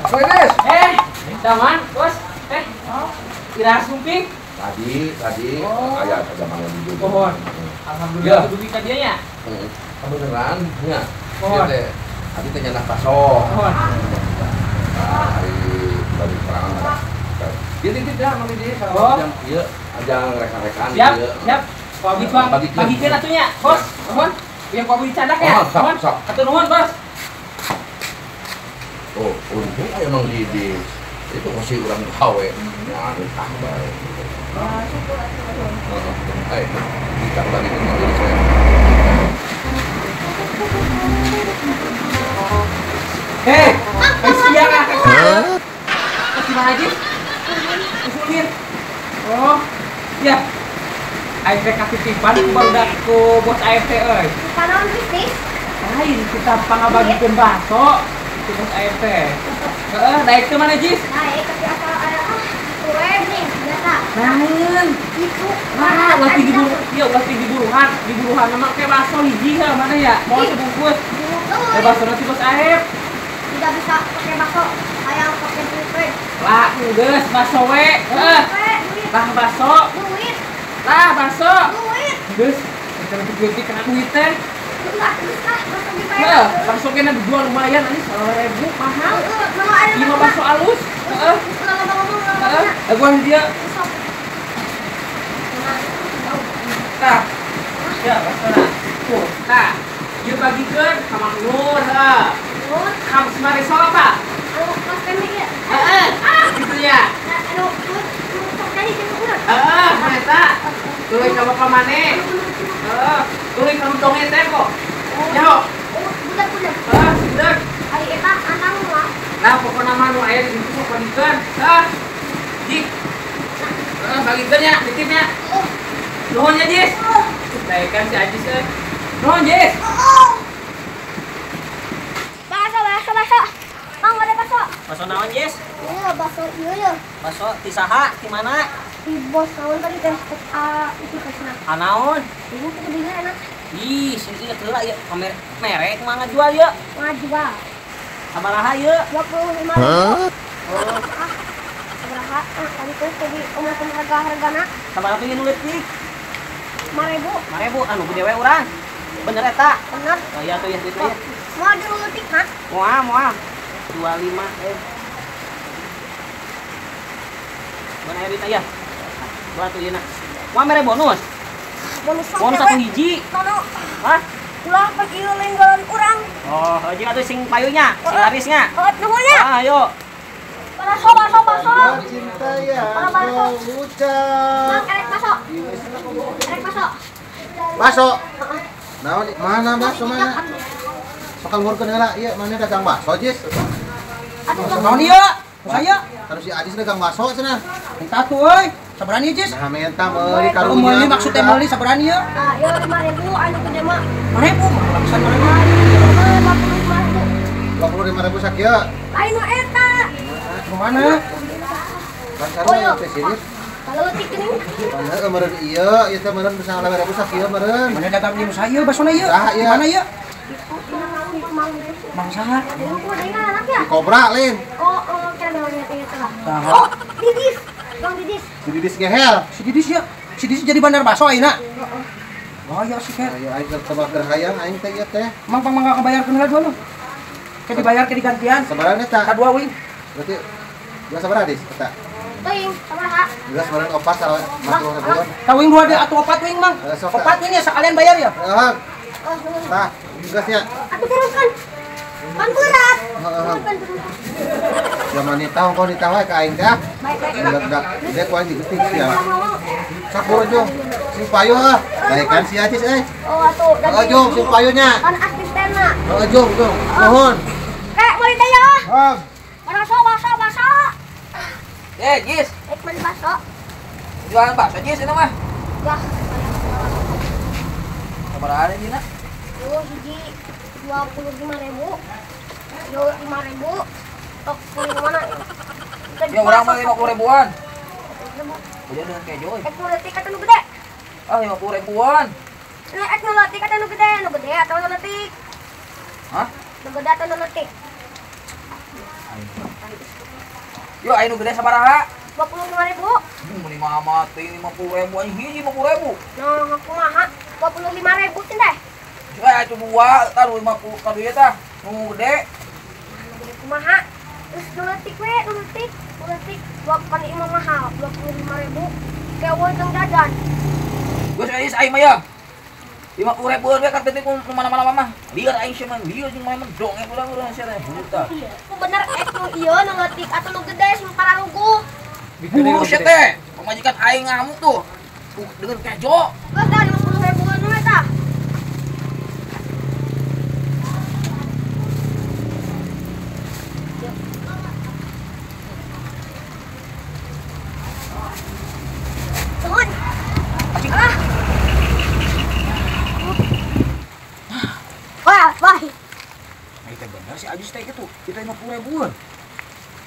Mang Didis. Daman, bos. Ira sumping. Tadi aya ada Mang Didis. Pohon. Alhamdulillah dugi ka dieu nya. Kebeneran nya. Pohon. Tadi teh nyandak baso. Pohon. Hari bari perangan. Dia titip dah Mang Didis jam ieu ajang rekan-rekan ieu. Siap, siap. Bagikeun atuh nya, bos. Pohon. Yang ku abdi dicandak ya. Pohon. Atur nuhun, bos. Oh, untung aya Mang Didis. Itu masih urang gawe. Nah, tah bae. Ah, syukur atuh. Heeh. Kita bagikeun Mang Didis saya. Hei, sia ka. Kasih mana aja? Usulin. Oh, ya. Aing teh katitipan ku barudak ku bos AFT euy. Panaon bisnis? Lain kita pangabagikeun baso ku bos AFT. Heeh, daek teh mana Jis? Daek tapi asal ada itu we nih biasa. Naeun? Itu. Wah, ulah tinggi buru, ieu ulah tinggi buruhan, di buruhan mah ke baso hiji heuh mana ya? Mau sebungkus. Eh baso nanti bos AF. Tidak bisa pakai baso, hayang pakai duit. Lah, geus baso we. Heeh. Lah baso. Duit. Lah baso. Duit. Geus, leutik-leutik kena duit teh. Enggak, geus ah, baso dibayar. Heuh, baso kena dijual lumayan anjing 1.000 mahal. Heeh, 5 baso alus. Heeh. Heeh, daguan dia. Tah. Ya, basona. Tuh, tah. Ieu bagikeun ka Mang Nur, heuh. Kam Marisol apa? Anu pas pendek ya? Heeh. Gitu ya. Anu sok tadi jeung urang. Heeh, eta. Tuluy ka bapa maneh. Heeh, tuluy ka dongeng teh kok. Nyaho. Budak-budak. Heeh, budak. Ari eta anang mah. Nah, pokona mah nu aya di ditu sok bagikeun. Hah. Jik. Heeh, bagikeun nya, titip nya. Nuhun nya, Jis. Daekan si Ajis euy. Nuhun, Jis. Baso. Mang, ada baso. Baso naon, Jis? Iya, baso ieu ya. Baso ti saha? Ti mana? Ti bos naon tadi teh itu teh. Ah naon? Ieu teh belinya enak. Ih, sini inget heula ieu merek mah ngajual ieu. Ngajual. Sabaraha ieu? 25.000. Oh. Ah, sabaraha? Ah, tadi teh tadi omongkeun harga-hargana. Sabaraha teh nu leutik? 5.000. 5.000 anu gede we urang. Bener eta? Bener. Oh iya tuh ya gitu ya. Mau dileutik, ha? Moal. 25 Mana ya duit aya? Dua tuh ieu na. Moal mere bonus. Bonus bonus satu hiji. Tono. Hah? Ulah pek ieu lenggalan urang. Oh, jeung atuh sing payunya, sing larisnya. Oh, nuhun nya. Ah, ayo. Baso, baso, baso. Cinta yang kau ucap. Mang, erek baso. Erek baso. Baso. Naon mana baso mana? Sok ngurkeun heula ieu mana dagang baso, Jis? Naon ieu? Saya harus si Ajis dagang baso cenah. Minta tuh euy. Sabaraha ieu, Jis? Nah, menta meuli karunya. Meuli maksud teh meuli sabaraha ieu? Ah, ieu 5.000 anu gede mah. 5.000 mah langsung 5.000. 25.000 sakieu. Lain nu eta. Nu mana? Kan sarua teh sih. Kalau leutik geuning. Mana meureun ieu, ieu teh meureun bisa 9.000 sakieu meureun. Mana dagang ieu saya basona ieu? Mana ieu? Mang saha? Si Kobra lain. Oh, kira memang itu lah. Oh, Didis. Bang Didis. Si Didis ngehel. Si Didis ya. Si Didis jadi bandar baso ayeuna. Heeh. Oh ya si Ker. Ayo aing keur tebak keur hayang aing teh ieu teh. Mang pang mangga kabayarkeun heula dua lu. Ke dibayar ke digantian. Sabaraha eta? Kadua wing. Berarti dua sabaraha Dis eta? Teuing, sabaraha? Geus meureun opat salah masuk sabulan. Ka wing dua deui atuh opat wing Mang. Opat wing ya sekalian bayar ya. Heeh. Tah, geus nya. Atuh teruskan. Pan berat. Heeh. Zaman nita ongkoh nita wae ka aing teh. Baik, baik. Budak gede ku aing digetik sia. Sakur jung, sing payu heuh. Daekan si Acis euy. Oh atuh. Heeh jung, sing payunya. Kan asistenna. Heeh jung, jung. Nuhun. Rek meuli teh ya. Heeh. Baso, baso, baso. Eh, Jis. Rek meuli baso. Jualan bakso Jis ini mah. Wah. Sabaraha dina? Oh, hiji 25.000. Yo 5.000. Tok kuning mana? Ya urang mah 50 ribuan. Udah dengan kejo. Ek nu leutik atuh nu gede. Ah 50 ribuan. Nu ek nu leutik atuh nu gede atau nu leutik? Hah? Nu gede atau nu leutik? Yo aya nu gede sabaraha? 25.000. Meuni mah teh 50.000 anjing hiji 50.000. Nah, kumaha? 25.000 teh deh. Aya tuh dua, tah 50 ka dieu tah. Nu gede. Nu gede kumaha? Terus nu leutik we, nu leutik, nu leutik kan ieu mah mahal, 25.000. Kewe jeung jajan. Geus aya aing mah ya. 50.000 we kan teh ku mana-mana mah. Lieur aing sia mah, lieur jeung mah dongeng urang sia teh buta. Ku bener ek nu ieu nu leutik atuh nu gede sing pararuguh. Buru sia teh, pamajikan aing ngamuk tuh. Dengan kejo. Geus tah 50.000 we tah. Turun. Ah. Wah, wah. Nah, itu bener si Ajis teh gitu. Kita 50.000-an.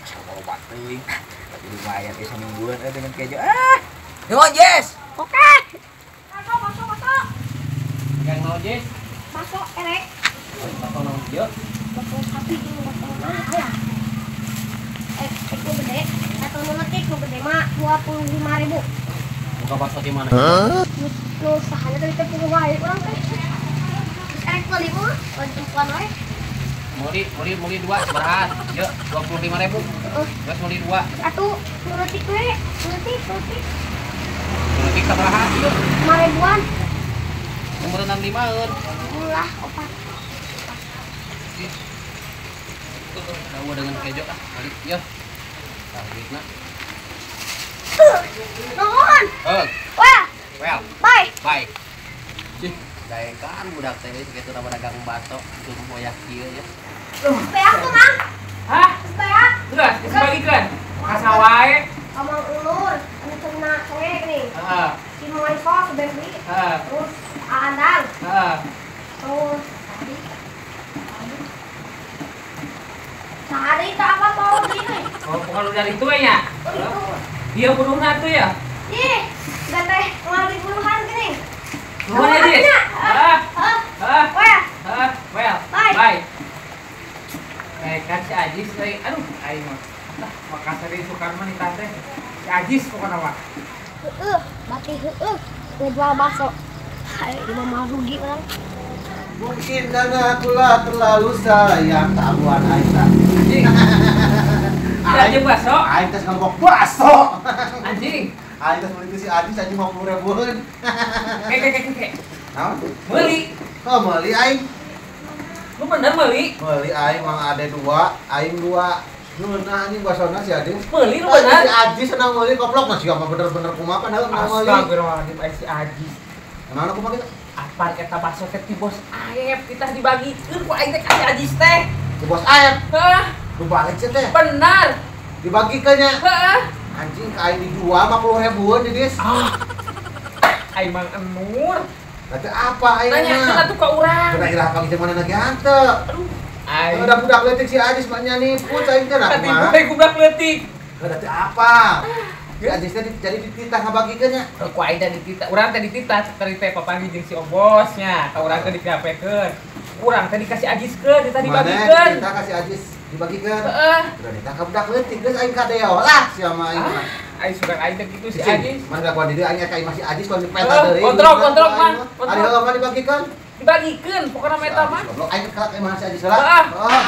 Masa loba teuing. Tapi lumayan teh samingguan dengan kejo. Ah. Nuhun, Jess. Oke. Masuk, masuk, masuk. Yang mau, Jess? Masuk, erek. Bakso naon ieu? Bakso sapi jeung bakso naon ya? Ek nu gede, atau nu leutik nu gede mah 25.000. Buka bakso di mana? Nu sahana teh teh puluh wae urang teh. Terus erek meuli mah, tempuan wae. Meuli dua sabaraha? Ieu 25.000. Heeh. Geus meuli dua. Atuh nu leutik we, nu leutik, leutik. Nu leutik sabaraha ieu? 5.000-an. Umuran 5-eun. Ulah opat. Tahu dengan kejo ah, balik ya. Tah duitna. Nuhun. Heeh. Wah. Well. Bye. Bye. Cih, daekan budak teh kitu nama dagang baso jeung boyak kieu ya. Beak tuh, Mang. Hah? Beak. Geus, geus bagikeun. Kasa wae. Amang ulur, anu cenah cengek nih. Heeh. Si Mang Aiso sebeli. Heeh. Terus Aandang. Heeh. Terus tadi sehari tak apa mau beli nih. Oh, bukan udah itu ya? Oh, itu. Dia bunuhna tuh ya? Ih, enggak teh ngalih bunuhan gini. Nuhun ya, Jis. Heeh. Heeh. Wah. Heeh, well. Bye. Bye. Kan si Ajis euy, aduh aing mah. Ah, makasih deui sukan mah nih tante. Si Ajis pokona mah. Heueuh, bati heueuh ngejual bakso. Hai, ieu mah rugi urang. Mungkin karena akulah terlalu sayang tabuan aing tah. Anjing. Anjing bakso. Aing teh ngelbok bakso. Anjing. Aing teh meuli si Ajis anjing 50.000-an. Ke. Naon? Meuli. Oh, meuli aing. Lu bener meuli? Meuli aing mang ade 2, aing 2. Ngeunah anjing basona si Ajis. Meuli lu bener. Si Ajis senang meuli koplok mah siapa bener-bener kumaha padahal menang meuli. Astagfirullahaladzim aing si Ajis. Kunaon kumaha kita? Apa eta bakso teh ti Bos Aep kita dibagikeun ku aing teh ka si Ajis teh. Ti Bos Aep? Heeh. Lu balik sih teh. Benar. Dibagikeun nya. Heeh. Anjing ka aing dijual 50.000-an di Dis. Ah. Aing mang enur. Berarti apa aing mah? Nanyakeun atuh ka urang. Kena irah pagi mana lagi hanteu. Aduh. Aing. Udah budak leutik si Ajis mah nya nipu aing teh nah kumaha. Katipu budak leutik. Berarti apa? Si Ajis teh jadi dititah ngabagikeun nya. Ku aing teh dititah, urang teh dititah tadi teh papanggih jeung si Obosnya, ka urang teh dipiapekeun. Urang teh dikasih Ajiskeun, ditah dibagikeun. Mana dititah kasih Ajis dibagikeun. Heeh. Udah dititah ka budak leutik geus aing kadeo lah sia mah aing mah. Aing sugan aing teh kitu si Ajis. Mana lakuan di dieu aing ka imah si Ajis kalau dipeta deui. Kontrol mah. Ari heula mah dibagikeun. Dibagikeun pokona mah eta mah. Goblok aing ka imah si Ajis heula. Heeh.